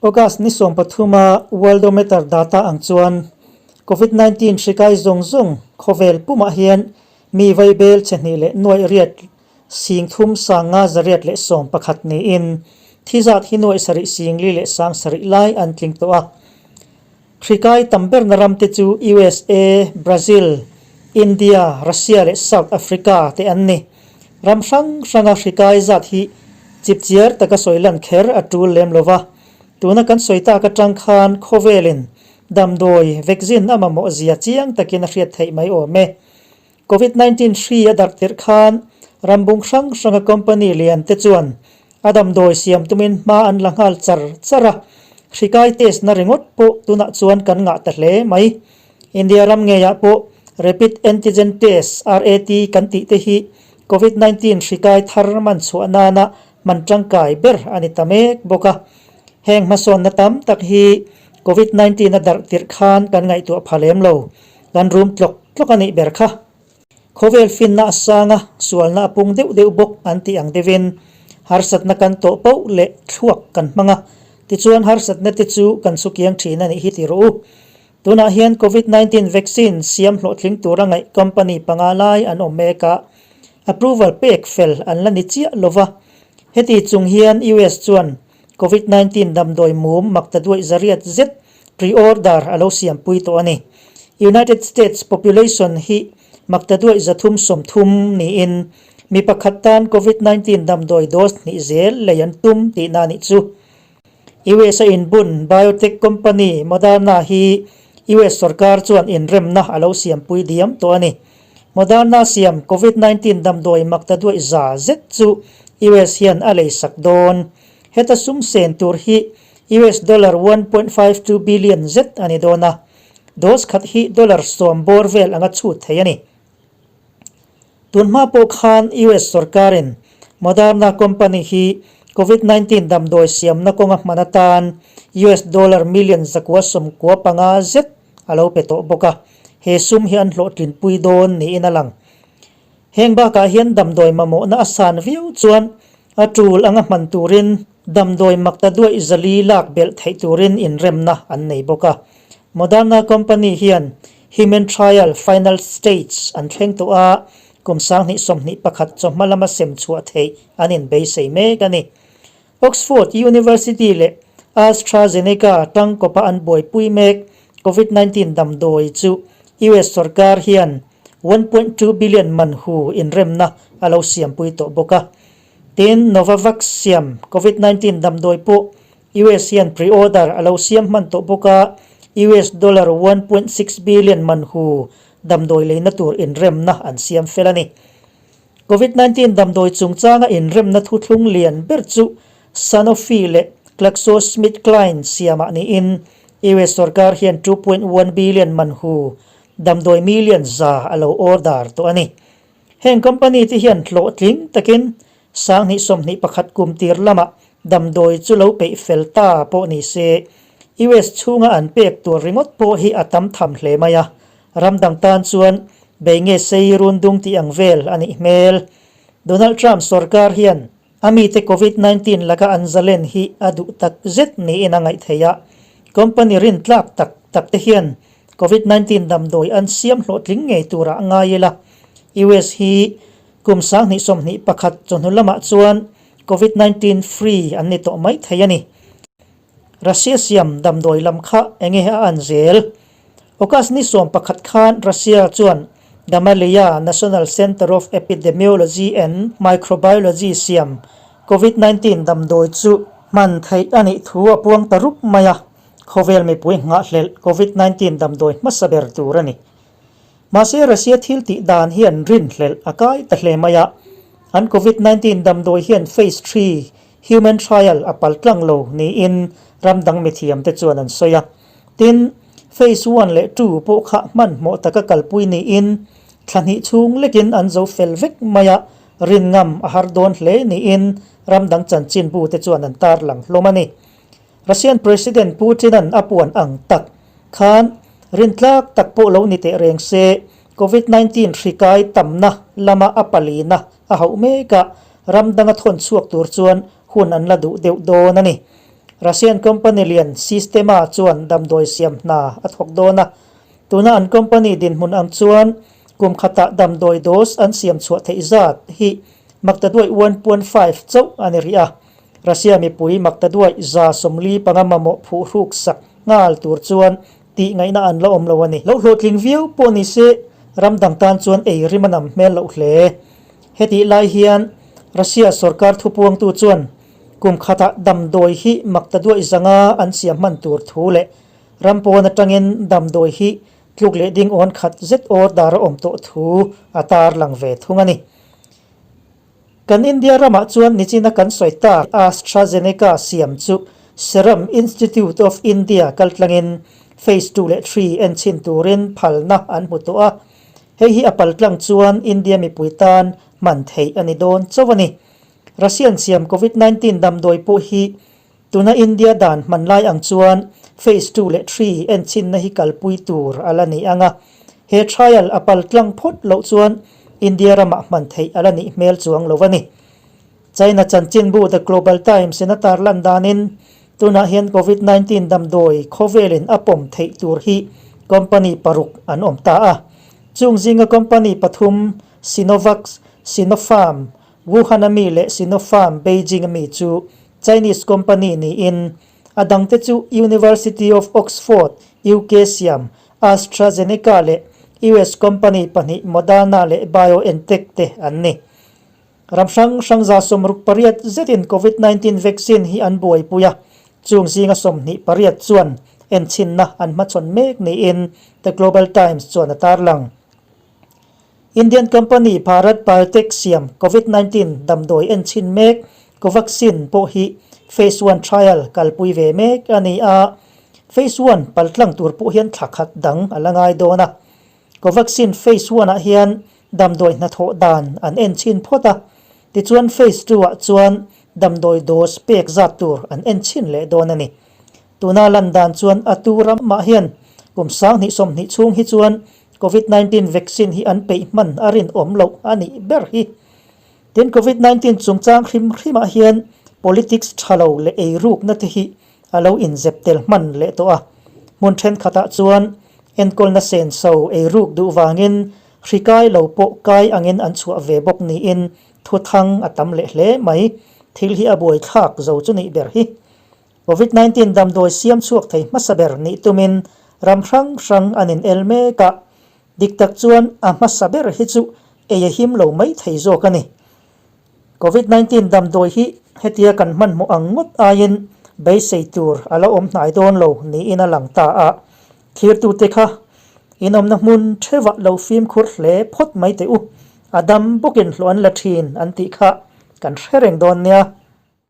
August ni sawmpathuma Worldometer data ang chuan Covid 19 hri kai zawng zawng khawvel pumah hian mi vaibel che hnih leh nuaih riat sing thum sang nga zariat leh sawm pakhat niin thi zat hi nuaih sarih sing li leh sang sarih lai an tling tawh a. Hri kai tam berna ram te chu USA, Brazil, India, Russia leh South Africa te an ni. Ram hrang hranga hri kai zat hi chipchiar taka sawi lan kher a tul lem lo va. Tuna kan sawi tak atang khan khawvelin damdawi, vaccine a mamawh zia chiang takin a hriat theih mai awm e. Covid 19 hri a darh tirh khan rambung hrang hranga company lian te chuan a damdawi siam tumin hma an la nghal char char a, hri kai test na ringawt pawh tunah chuan kan ngah ta hle mai. India ram ngeiah pawh Rapid Antigen Test, RAT, kan tih te hi Covid 19 hri kai thar man chhuah nana hman tangkai ber a ni ta mek bawk a. Heng hmasawnna tam tak hi Covid 19 a darh tirh khan kan ngaihtuah pha lem lo. Kan rum tlawk tlawk a nih ber kha. Khawvel finna a sang a, sualna a pung deuh deuh bawk an tih ang deuhin harsatna kan tawh poh leh thluak kan hmang a, tichuan harsatna te chu kan sukiang thin a nih hi ti rawh u. Tunah hian Covid 19 vaccine siam hlawhtling tura ngaih company panga lai an awm mek a, approval pek fel an la ni chiah lo va. Heti chung hian US chuan Covid 19 damdawi mum maktaduaih zariat zet pre-order a lo siampui tawh a ni. United States population hi maktaduaih 330 niin mi pakhat tan Covid 19 damdawi dose hnih zel lei an tum tihna a nih chu. US a inbun biotech company Moderna hi US sorkar chuan inremna a lo siampui diam tawh a ni. Moderna siam Covid 19 damdawi maktaduaih za zet chu US hian a lei sak dawn. Heta sum sen tur hi US dollar 1.52 billion zet a ni dawn a, dose khat hi dollar sawm bawr vel anga chhut thei a ni. Tun hma pawh khan US sorkarin Moderna company hi Covid 19 damdawi siamna kawnga hman atan US dollar million 195 zet a lo pe tawh bawk a, he sum hi an hlawhtlinpui dawn niin a lang. Heng bakah hian damdawi mamawhna a san viau chuan a tul anga hman turin damdawi makta duaih zali lak belh theih turin inremna an nei bawk a. Moderna company hian human trial final stage an thleng tawh a, kum 2021 chawhma lama sem chhuah theih an inbeisei mek a ni. Oxford University leh AstraZeneca tangkawpa an buaipui mek Covid 19 damdawi chu US sorkar hian 1.2 billion man hu inremna a lo siampui tawh bawk a. Tin, Novavax siam Covid 19 damdawi pawh US hian pre-order a lo siam hman tawh bawk a, US dollar 1.6 billion man hu damdawi leina tur inremna an siam fel a ni. Covid 19 damdawi chungchanga inremna thuthlung lian ber chu Sanofi leh GlaxoSmithKline siamah niin US sorkar hian 2.1 billion man hu damdawi million za a lo order tawh a ni. Heng company te hian hlawhtling takin 2021 kum tir lamah damdawi chu lo peih fel ta pawh ni se US chhunga an pek tur ringawt pawh hi a tam tham hle mai a, Ram dang tan chuan bei nge sei run dung tih ang vel a nih hmel. Donald Trump sorkar hian a mite Covid 19 laka an zalen hi a duh tak zet niin a ngaih theih a. Company rin tlak tak tak te hian Covid 19 damdawi an siam hlawhtling ngei turah ngai ila. US hi kum 2021 chawhnu lamah chuan Covid 19 free an ni tawh mai thei a ni. Russia siam damdawi lam kha enge a an zel? August ni 11 khan Russia chuan Gamaleya National Center of Epidemiology and Microbiology siam Covid 19 damdawi chu hman theih a nih thu a puang ta rup mai a, khawvel mipui nghahhlelh Covid 19 damdawi hmasa ber tur a ni. Mahse Russia thil tih dan hian rinhlelh a kai ta hle mai a, an Covid 19 damdawi hian phase three human trial a pal tlang lo niin ram dang mithiam te chuan an sawi a. Tin, phase one leh two pawh kha hmanhmawh taka kalpui niin thla hnih chhung lekin an zo fel vek mai a, rin ngam a har dawn hle niin ram dang chanchinbu te chuan an tarlang hlawm a ni. Russian President Putin-a'n a puan ang tak khan rintlak tak pawh lo ni teh reng se, Covid 19 hri kai tamna lama a palina a hauh mek a, ram danga thawn chhuak tur chuan hun an la duh deuh dawn a ni. Russian company lian Sistema chuan damdawi siam hna a thawk dawn a. Tuna an company dinhmun ang chuan kum khatah damdawi dose an siam chhuah theih zat hi maktaduai 1.5 chauh a ni rih a. Russia mipui maktaduai 45 mamawh phuhruk sak nghal tur chuan tih ngaihna an la awm lo a ni. Lo hlawhtling viau pawh ni se ram dang tan chuan ei rim a nam hmel loh hle. Hetih lai hian Russia sorkar thupuangtu chuan kum khatah damdawi hi maktaduai zanga an siam hman tur thu leh ram pawn atangin damdawi hi tluk leh ding awn khat zet order a awm tawh thu a tarlang ve thung a ni. Kan India ramah chuan nichina kan sawi tak AstraZeneca siam chu Serum Institute of India kaltlangin Phase ii leh iii enchhin turin phalna an hmu tawh a, hei hi a paltlang chuan India mipui tan hman theih a ni dawn chauh a ni. Russian siam Covid 19 damdawi pawh hi tuna India dan hman lai ang chuan Phase ii leh iii enchinna hi kalpui tur a la ni ang a, he trial a paltlang phawt loh chuan India ramah hman theih a la nih hmel chuang lo a ni. China chanchinbu The Global Times in a tarlan danin tunah hian Covid 19 damdawi khawvelin a pawm theih tur hi company paruk an awm ta a. Chung zinga company pathum Sinovac, Sinopharm, Wuhan a mi leh Sinopharm Beijing a mi chu Chinese company niin a dangte chu University of Oxford, UK siam AstraZeneca leh US company pahnih Moderna leh BioNTech te an ni. Ram hrang hrang 68 zetin Covid 19 vaccine hi an buaipui a, chung zinga 28 chuan enchhinna an hmachhawn mek niin The Global Times chuan a tarlang. Indian company Bharat Biotech siam Covid 19 damdawi enchhin mek Covaxin pawh hi Phase One trial kalpui ve mek a ni a, Phase One paltlang tur pawh hian thla khat dang a la ngai dawn a. Covaxin Phase One ah hian damdawi hnathawh dan an enchhin phawt a, tichuan Phase Two ah chuan damdawi dose pek zat tur an enchhin leh dawn a ni. Tuna lan dan chuan a tu ramah hian kum 2020 chhung hi chuan Covid 19 vaccine hi an peih hman a rinawm loh a nih ber hi. Tin Covid 19 chungchang hrim hrimah hian politics tha lo leh eirukna te hi a lo inzep tel hman leh tawh a. Hmun thenkhatah chuan enkawlna senso eiruk duh vangin hri kai lo pawh kai angin an chhuah ve bawk niin thuthang a tam leh hle mai. Thil hi a buaithlak zo chu nih ber hi. Covid 19 damdawi siam chhuak thei hmasa ber nih tumin ram hrang hrang an in el mek a, dik tak chuan a hmasa ber hi chu ei a him lo mai thei zawk a ni. Covid 19 damdawi hi hetia kan hmanhmawh ang ngawt aiin beisei tur a la awm hnai dawn lo niin a lang ta a, thlirtute kha inawmna hmun theuhah lo fimkhur hle phawt mai teh u, a dam bawkin hlawh an la thin an tih kha kan hre reng dawn nia.